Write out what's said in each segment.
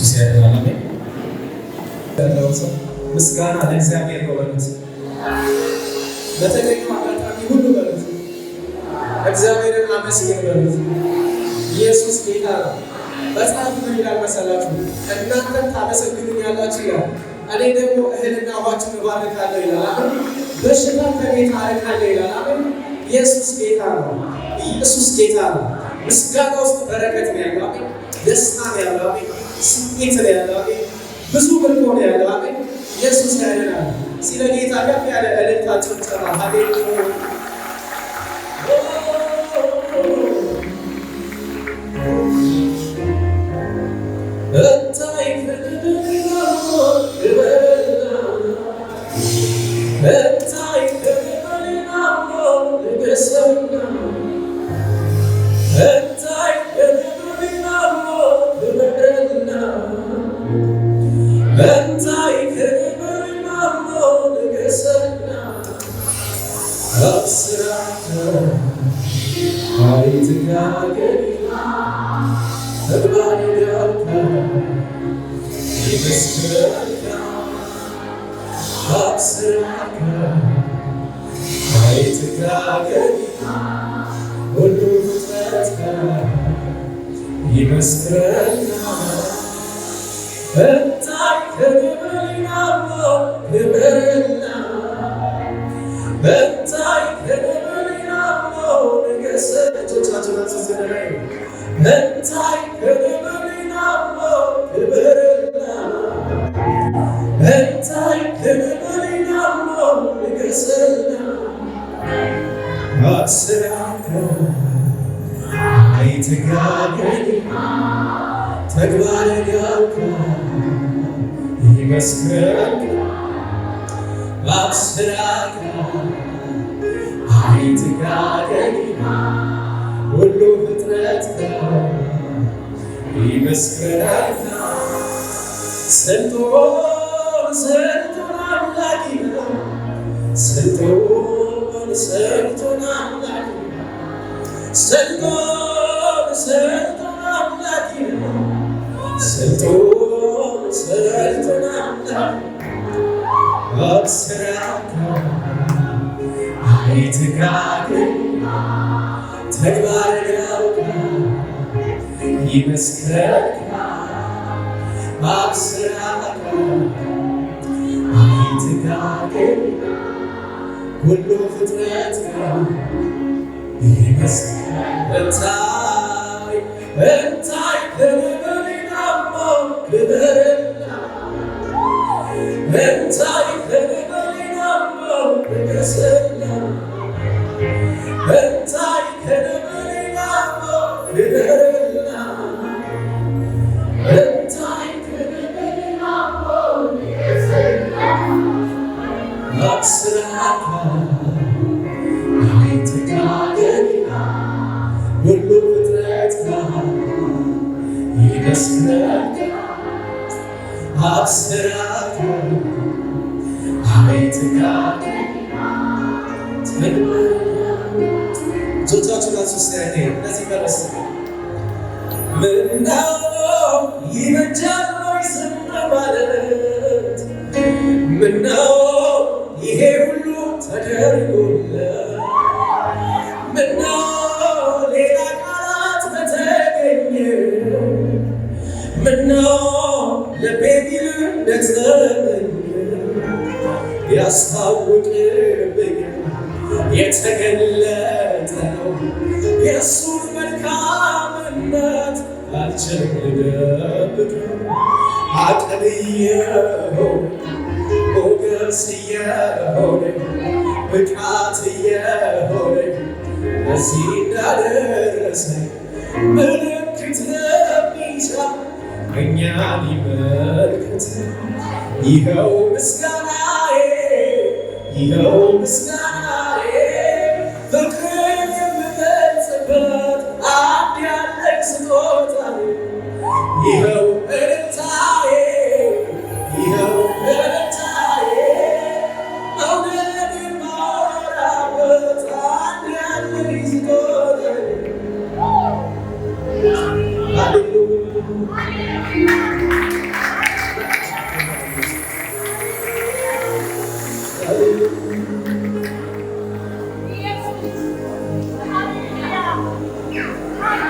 ኢየሱስ ያድናል። አሜን። ያለው ሰው ምስጋና ለእግዚአብሔር ነው በሉት። በተገኘው አጋጣሚ ሁሉ በሉት። እግዚአብሔርን አመስግን በሉት። ኢየሱስ ጌታ ነው። መጽሐፍ ምን ይላል መሰላችሁ? እናንተም ታመሰግኑኛላችሁ ይላል፣ እኔ ደግሞ እህልና ውሃችሁን እባርካለሁ ይላል። አሜን። በሽታ ከቤት አርቃለሁ ይላል። አሜን። ኢየሱስ ጌታ ነው። ኢየሱስ ጌታ ነው። ምስጋና ውስጥ በረከት ነው ያለው። አሜን። ደስታ ነው ያለው። አሜን። ስኬት ነው ያለው። አሜን። ብዙ ምርኮ ነው ያለው። አሜን። ኢየሱስ ያድናል። ስለ ጌታ ከፍ ያለ እልልታ፣ ጭብጨባ። ሃሌሉያ። እንታይ እንታይ እንታይ እንታይ ሁሉ ፍጥረት ይመስክረና እንታይ ክብርናሞ ክብርና እንታይ ክብርናሞ ንገሰ እጆቻችሁን አንሱ ላይ። እንታይ ክብርናሞ ክብርና እንታይ ክብርናሞ ንገሰና አስራከ አይትጋገኝ ተግባር ያውቃል ይመስክረን አስራከ አይትጋገኝ ሁሉ ፍጥረት ይመስክረን። ስልጡን ስልጡን አምላክ ስልጡን ስልጡን አምላክ ስልጡን ስልጡን አምላክ ስልጡን ስልጡን አምላክ አስራከ አይትጋገኝ ተግባር ያውቃል ይመስክረን አስራከ አይትጋገኝ ሁሉ ፍጥረት ይመስክረን። እንታይ እንታይ ክብርናሞ ክብርና እንታይ ክብርናሞ ንገስና እንታይ ክብርናሞ ክብርና እንታይ ክብርናሞ አስራከ አይትጋገኝ ሁሉ ፍጥረት ይመስክረን አስራከ አይትጋገኝ እጆቻችሁን አንሱ እስቲ። አይኔ እነዚህ መለስ ምነው ይበጃል ወይ ዝም ማለት? ምነው ይሄ ሁሉ ተደርጎለት? ምነው ሌላ ቃላት በተገኘ? ምነው ልቤ ቢል እንደተመኘ? ያስታውቅብኛል፣ የተገለጠ ነው የእሱን መልካምነት አልችልም ልደብቀው። አቅም እየሆነ፣ ሞገስ እየሆነ፣ ብቃት እየሆነ እዚህ እንዳደረሰኝ ምልክት ለሚሻ እኛን ይመልከት። ይኸው ምስጋናዬ፣ ይኸው ምስጋናዬ፣ ፍቅርን የምገልጽበት አንድ ያለኝ ስጦታዬ፣ ይኸው እልልታዬ፣ ይኸው እልልታዬ፣ መውደድ የማወራበት አንድ ያለኝ ስጦታዬ። ሃሌሉያ።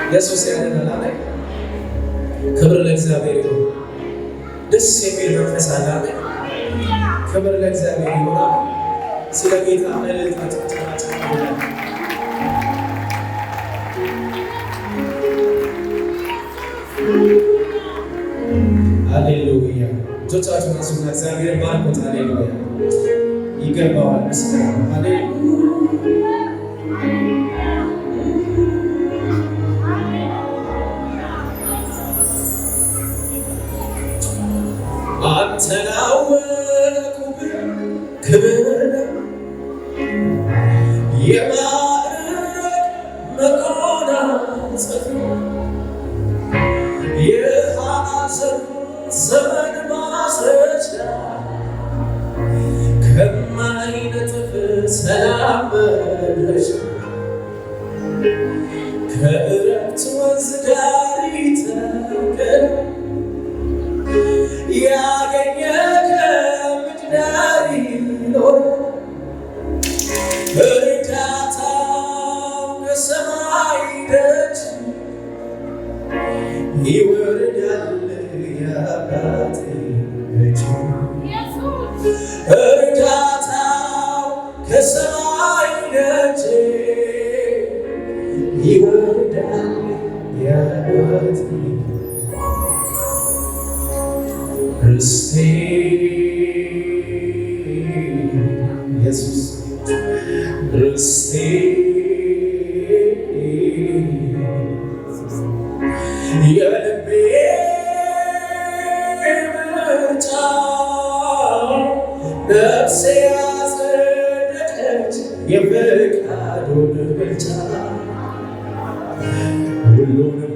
ኢየሱስ ያድናል። አሜን። ክብር ለእግዚአብሔር ይሁን። ደስ የሚል መንፈስ አለ። አሜን። ክብር ለእግዚአብሔር ይሁን። አሜን። ስለ ጌታ እልልታ፣ ጭብጨባ ጨምሩለት። ሃሌሉያ። እጆቻችሁን አንሱና እግዚአብሔርን ባርኩት። ሃሌሉያ። ይገባዋል ምስጋና። ሃሌሉያ። አንተን አወኩብህ ክብር ነው፣ የማዕረግ መጎናጸፊያ፣ የሐዘን ዘመን ማስረጃ፣ ከማይነጥፍ ሰላም መድረሻ፣ ከእረፍት ወንዝ ዳር ይተከለ ያገኘ ከምድር ዳር ይኖር። እርዳታው ከሰማይ ደጅ ይወርዳል የአባቴ እጅ። እርዳታው ከሰማይ ደጅ ይወርዳል የአባቴ ርስቴ ኢየሱስ ርስቴ የልቤ ምርጫ፣ ነፍሴ ያጸደቀች የፈቃዱን ብልጫ፣ ሁሉንም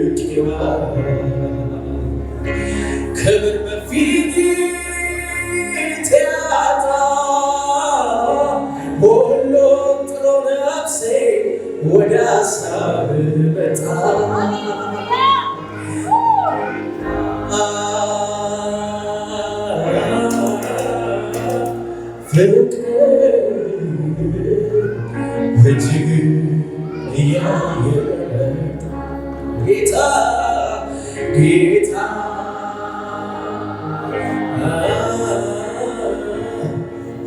ንቄዋለሁ፣ ክብር በፊት ያጣ፣ ሁሉን ጥሎ ነፍሴ ወደ ሀሳብ መጣ። ፍቅር እጅግ እያየ ጌታ ጌታ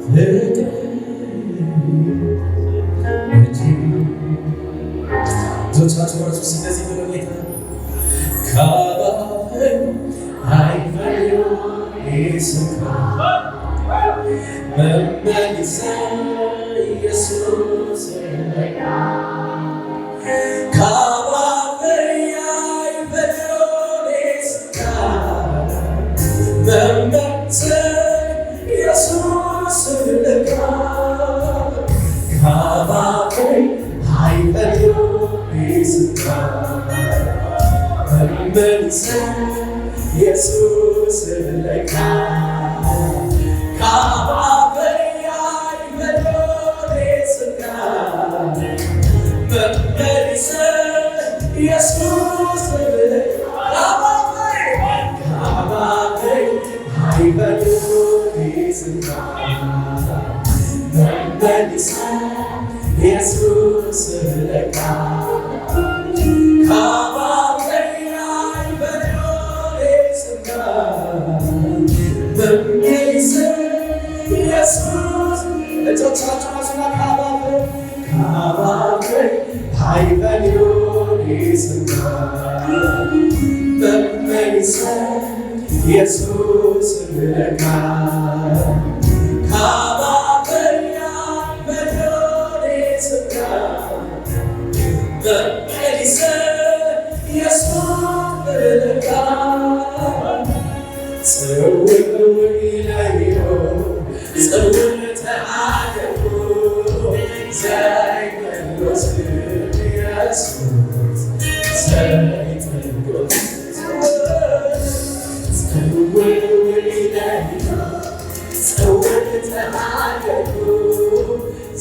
ፍቅር እጅግ። ብዙዎቻችሁ ወርሱ እንደዚህ ብሎ ጌታ ካባህ አይፈለይ ስፍራ መመልሰ ኢየሱስ ካባህ አይፈለይ ስፍራ መመልሰ ኢየሱስ ለካ ካባህ አይፈለይ ስፍራ መመልሰ ኢየሱስ ለካ ካባህ አይፈለይ ስፍራ መመልሰ ኢየሱስ ካባህ አይፈለይ ስፍራ መመልሰ ኢየሱስ ለካ ካባህ አይፈለይ ስፍራ መመልሰ ኢየሱስ። እጆቻችሁ አንሱና ካባህ አይፈለይ ስፍራ መመልሰ ኢየሱስ ለካ ካባህ አይፈለይ ስፍራ መመልሰ ኢየሱስ ለካ ጽውዕ ኢለዮ ጽውዕ ተዓደጉ ዘይመሎስ ኢየሱስ ዘይጠግብ ጽውዕ ኢለዮ ጽውዕ ተዓደጉ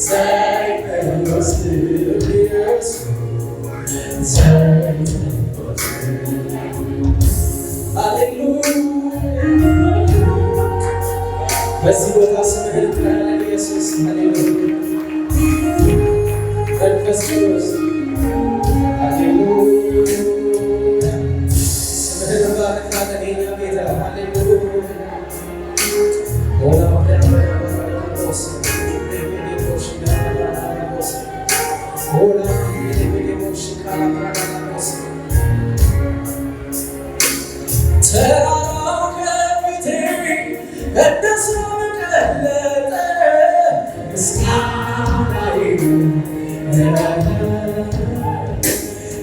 ዘይመሎስ ኢየሱስ ዘይጠግብ። ሃሌሉያ። በዚህ ቦታ ስምህን እንጠራለን ኢየሱስ። ሃሌሉያ። መንፈስ ቅዱስ እንባርካለን። የኛ ጌታ ሃሌሉያ። ተራራው ከፊቴ እንደ ሰም ቀለጠ፣ ምስጋናዬ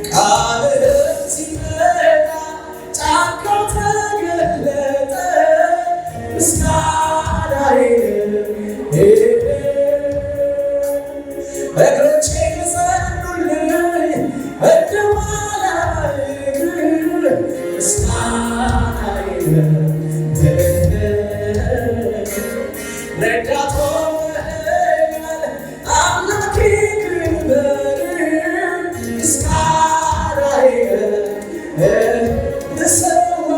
ቃልህም ሲመጣ ጫካው ተገለጠ፣ ምስጋናዬ እግሮቼ ጸኑልኝ እንደ ዋላ እግር፣ ምስጋናዬ ረዳት ሆነኸኛል አምላኬ ክበር፣ ምስጋናዬ ልሰዋ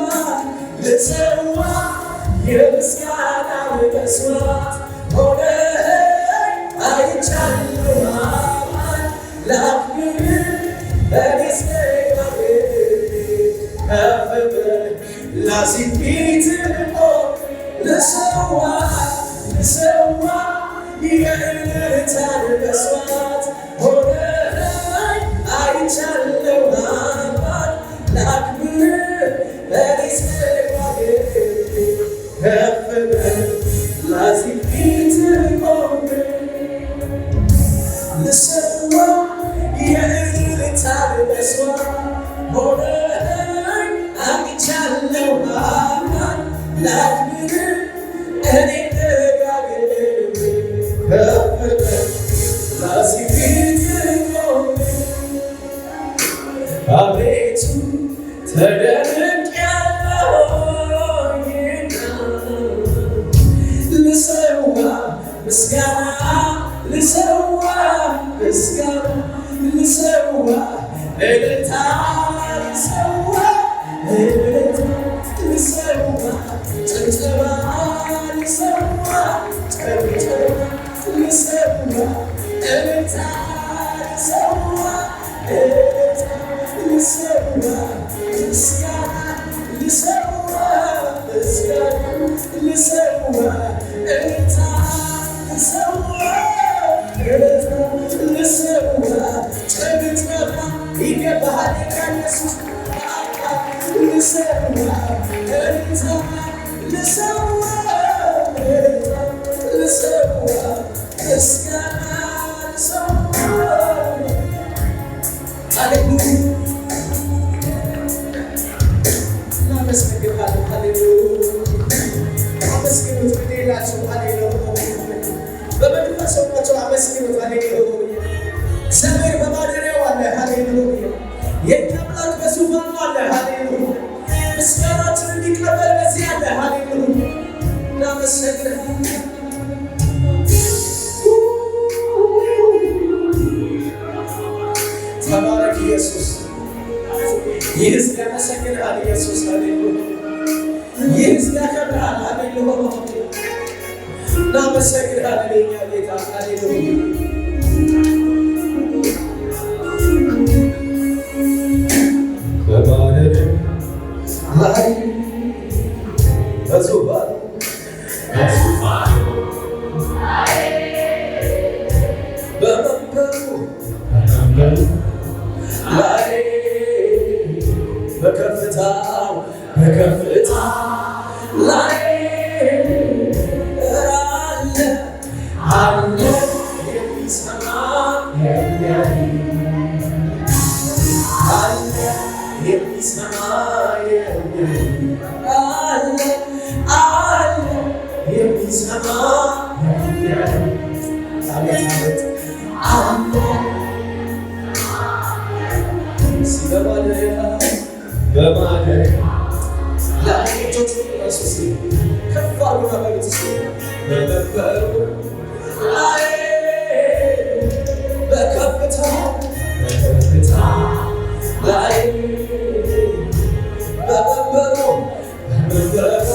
ልሰዋ የምስጋና መስዋዕት ሆነኸኝ አይቻለሁ ላክብር እኔስ ከፍ በል ላዚም ፊት ቆም ልሰዋ ልሰዋ የእልልታን መስዋዕት ሆነኸኝ አይቻለሁ አባት ላክብር እኔስ ከፍ በል ላዚም ፊት ቆም ልሰዋ የእልልታን መስዋዕት ሆነኸኝ አግኝቻለሁ አምላክ ላክብር እኔ ደጋግሜ ከፍ በል ላዚም ፊት ቆሜ አቤቱ ተደንቄያለሁኝና ልሰዋ ምስጋና ልሰዋ ምስጋና ልሰዋ እልልታ ልሰዋ እልልታ ልሰዋ ጭብጨባ ልሰዋ ጭብጨባ ልሰዋ እልልታ ልሰዋ እልልታ ልሰዋ ምስጋና ልሰዋ ምስጋና ልሰዋ እልልታ ልሰዋ እልልታ ልሰዋ ጭብጨባ ይገባሃል ኢየሱስ ልሰዋ እልልታ ልሰዋ እልልታ ልሰዋ ምስጋና ልሰዋ ሃሌሉያ እናመሰግናለን። ሃሌሉያ አመስግኑት፣ ግድ የላችሁ። ሃሌሉያ በመንፈስ ሆናችሁ አመስግኑት። ሃሌሉያ እግዚአብሔር በማደሪያው አለ። ሃሌሉያ የእኛ አምላክ በዙፋኑ አለ። ሃሌሉያ ምስጋናችንን እንዲቀበል በዚህ አለ። ሃሌሉያ እናመሰግናለን። ተባረክ ኢየሱስ። ይህ ሕዝብ ያመሰግንሃል ኢየሱስ። ሃሌሉያ ይህ ሕዝብ ያከብርሃል። ሃሌሉያ እናመሰግንሃለን የእኛ ጌታ። ሃሌሉያ በማደሪያው ላይ በዙፋኑ በመንበሩ ላይ በከፍታው በከፍታ ላይ አለ አለ የሚሰማ የሚያይ አለ የሚሰማ የሚያይ አለ አለ የሚሰማ የሚያይ አቤት አቤት አለ በማደሪያ በማደሪያ ላይ እጆቹን እራሱ እስኪ ከፍ አድርጉና በሉት እስኪ በመንበሩ ላይ በከፍታ በከፍታ ላይ በመንበሩ በመንበሩ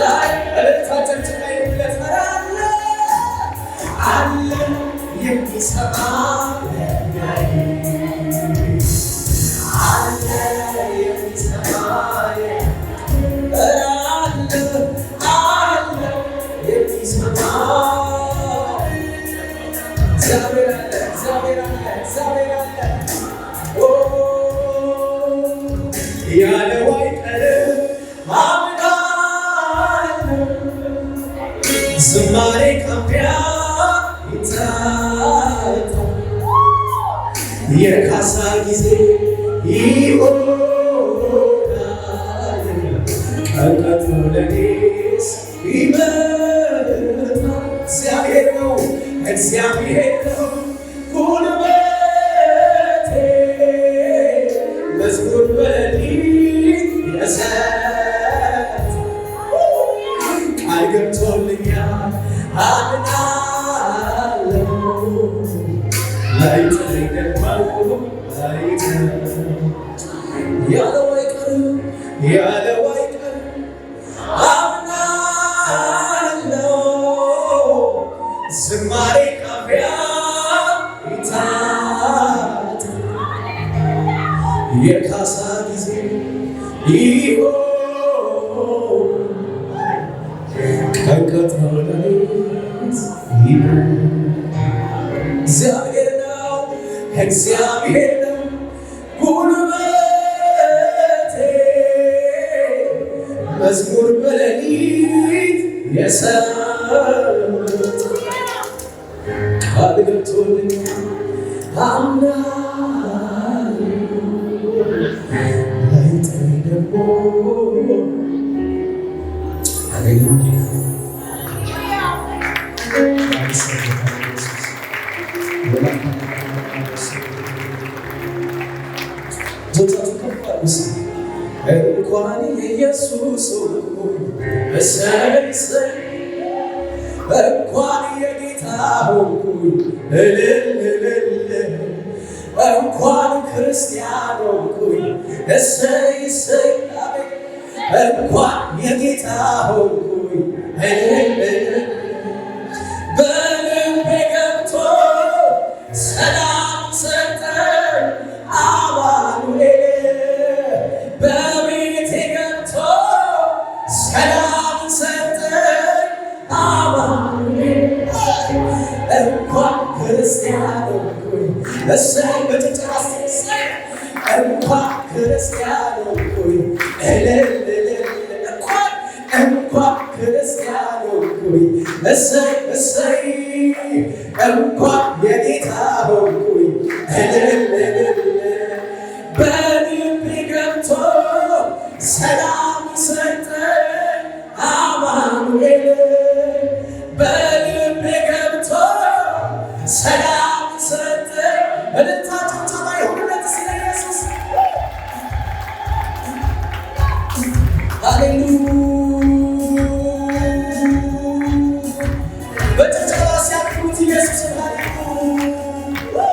ላይ እልልታ ጭብጨባ ይሁንለት። ኧረ አለ አለ የሚሰማ የሚያይ አለ የሚሰማ ቀን ቀጥሮ ለእኔስ ይመጣል። እግዚአብሔር ነው፣ እግዚአብሔር ነው ጉልበቴ፣ መዝሙር በሌሊት የሰጠ፣ ቃል ገብቶልኛል፣ አምናለሁ፣ ላይጥለኝ ደግሞ ላይተው፣ ያለው አይቀርም፣ ያለው አይቀርም፣ አምናለሁ፣ ዝማሬ ካፊያ ይታጣ፣ የካሳ ጊዜ ይሆን፣ ቀን ቀጥሮ ለሌት ይሆን። እግዚአብሔር ነው፣ እግዚአብሔር ነው ጉልበቴ፣ መዝሙር በሌሊት የሰጠ፣ ቃል ገብቶልኛል፣ አምናለሁ፣ ላይጥለኝ ደግሞ። ሃሌሉያ! አመሰግናለሁ ኢየሱስ። እጆቻችሁ ከፍ አድርጉ እስኪ። እንኳን የኢየሱስ ሆንኩኝ፣ እሰይ እሰይ፣ እንኳን የጌታ ሆንኩኝ፣ እልል እልል፣ እንኳን ክርስቲያን ሆንኩኝ፣ እሰይ እሰይ፣ አቤት፣ እንኳን የጌታ ሆንኩኝ፣ እልል እልል፣ በልቤ ገብቶ ሰላም ሰጠኝ አማኑኤል፣ በቤቴ ገብቶ ሰላም ሰጠኝ አማኑኤል፣ እንኳን ክርስቲያን ሆንኩኝ፣ እሰይ፣ በጭብጨባ እሰይ፣ እንኳን ክርስቲያን ሆንኩኝ፣ እልል እልል፣ እንኳን እንኳን ክርስቲያን ሆንኩኝ፣ እሰይ እሰይ፣ እንኳን የጌታ ሆንኩኝ፣ እልል እልል፣ በልቤ ገብቶ ሰላም ሰጠኝ አማኑኤል፣ በልቤ ገብቶ ሰላም ሰጠኝ። እልልታ ጭብጨባ ይሁንለት ስለ ኢየሱስ። ሃሌሉያ! በጭብጨባ ሲያክሉት ኢየሱስን። ሃሌሉያ!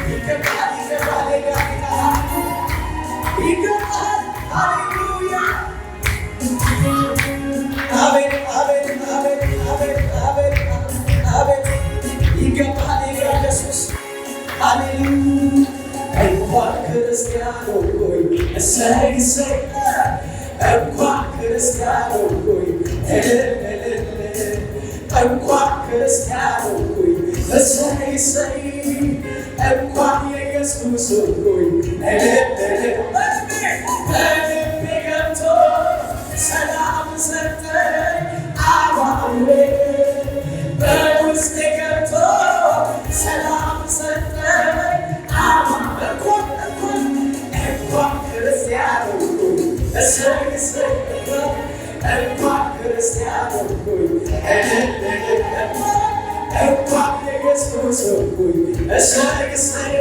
ይገባል፣ ይገባል፣ የኛ ጌታ ይገባል። ሃሌሉያ! አቤት አቤት አቤት አቤት አቤት አቤት! ይገባል የኛ ኢየሱስ። ሃሌሉያ! እንኳን ክርስቲያን ሆንኩኝ፣ እሰይ እሰይ፣ እንኳን ክርስቲያን ሆንኩኝ፣ እልል እልል፣ እንኳን ክርስቲያን ሆንኩኝ፣ እሰይ እሰይ፣ እንኳን የኢየሱስ ሆንኩኝ፣ እልል እልል፣ በልቤ ገብቶ ሰላም ሰጠኝ አማኑኤል፣ በውስጤ ገብቶ ሰላም ሰጠኝ አማኑኤል፣ እንኳን እንኳን እንኳን ክርስቲያን ሆንኩኝ፣ እሰይ እሰይ፣ እንኳን ክርስቲያን ሆንኩኝ፣ እልል እልል፣ እንኳን የኢየሱስ ሆንኩኝ፣ እሰይ እሰይ፣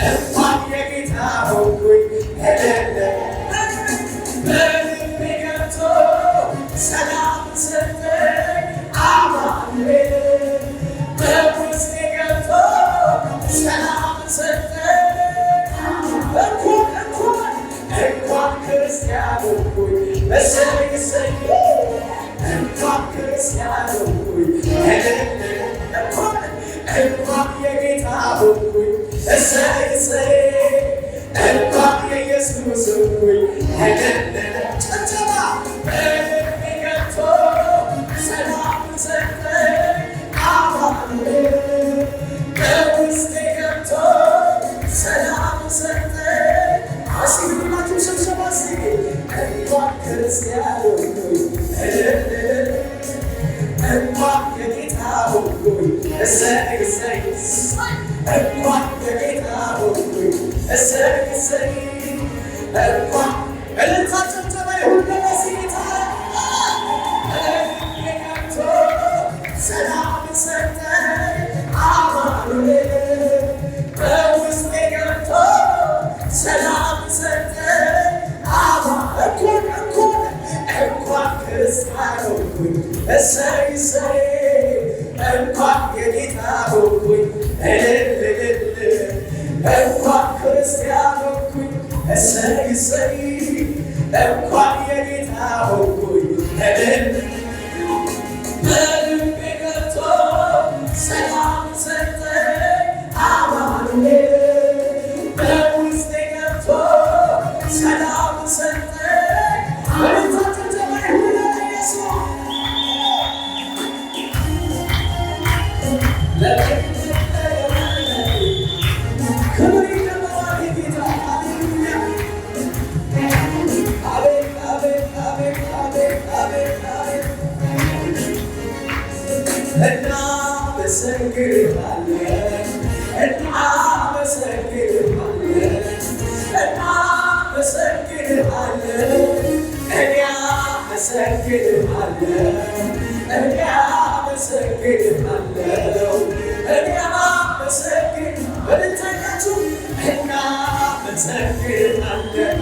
እንኳን የጌታ ሆንኩኝ፣ እልል፣ በልቤ ገብቶ ሰላም ሰጠኝ አማኑኤል፣ በውስጤ ገብቶ ሰላም ሰጠኝ፣ እንኳን እንኳን እንኳን ክርስቲያን ሆንኩኝ፣ እሰይ እሰይ፣ እንኳን ክርስቲያን ሆንኩኝ፣ እልል፣ እንኳን እንኳን የጌታ ሆንኩኝ፣ እሰይ እሰይ፣ እንኳን የኢየሱስ ሆንኩኝ፣ እልል፣ ጭብጨባ፣ በልቤ ገብቶ ሰላም ሰጠኝ አማኑኤል፣ በውስጤ ገብቶ ሰላም ሰጠኝ። እስኪ ሁላችሁ ስብሰባ እስኪ እንኳን ክርስቲያን ሆንኩኝ፣ እልል እልል፣ እንኳን የጌታ ሆንኩኝ፣ እሰይ እሰይ፣ እንኳን የጌታ ሆንኩኝ፣ እሰይ እሰይ፣ እንኳን እልልታ ጭብጨባ ይሁን ለዚህ ጌታ። በልቤ ገብቶ ሰላም ሰጠኝ አማኑኤል። በውስጤ ገብቶ ሰላም ሰጠኝ አማ እንኳን ክርስቲያን ሆንኩኝ፣ እሰይ እሰይ፣ እንኳን የጌታ ሆንኩኝ፣ እልል እልል፣ እንኳን ክርስቲያን ሆንኩኝ፣ እሰይ እሰይ፣ እንኳን የጌታ ሆንኩኝ፣ እልል። በልቤ ገብቶ ሰላም ሰጠኝ አማኑኤል። በውስጤ ገብቶ ሰላም ሰጠኝ። እልልታ ጭብጨባ ይሁን ለኢየሱስ። ክብር ይገባዋል ጌታ። ሃሌሉያ! አቤት አቤት አቤት አቤት አቤት አቤት! እናመሰግንሃለን፣ እናመሰግንሃለን፣ እናመሰግንሃለን፣ እኔ አመሰግንሃለሁ፣ እኔ አመሰግንሃለሁ፣ እኔ አመሰግን በልታችሁ እናመሰግንሃለን።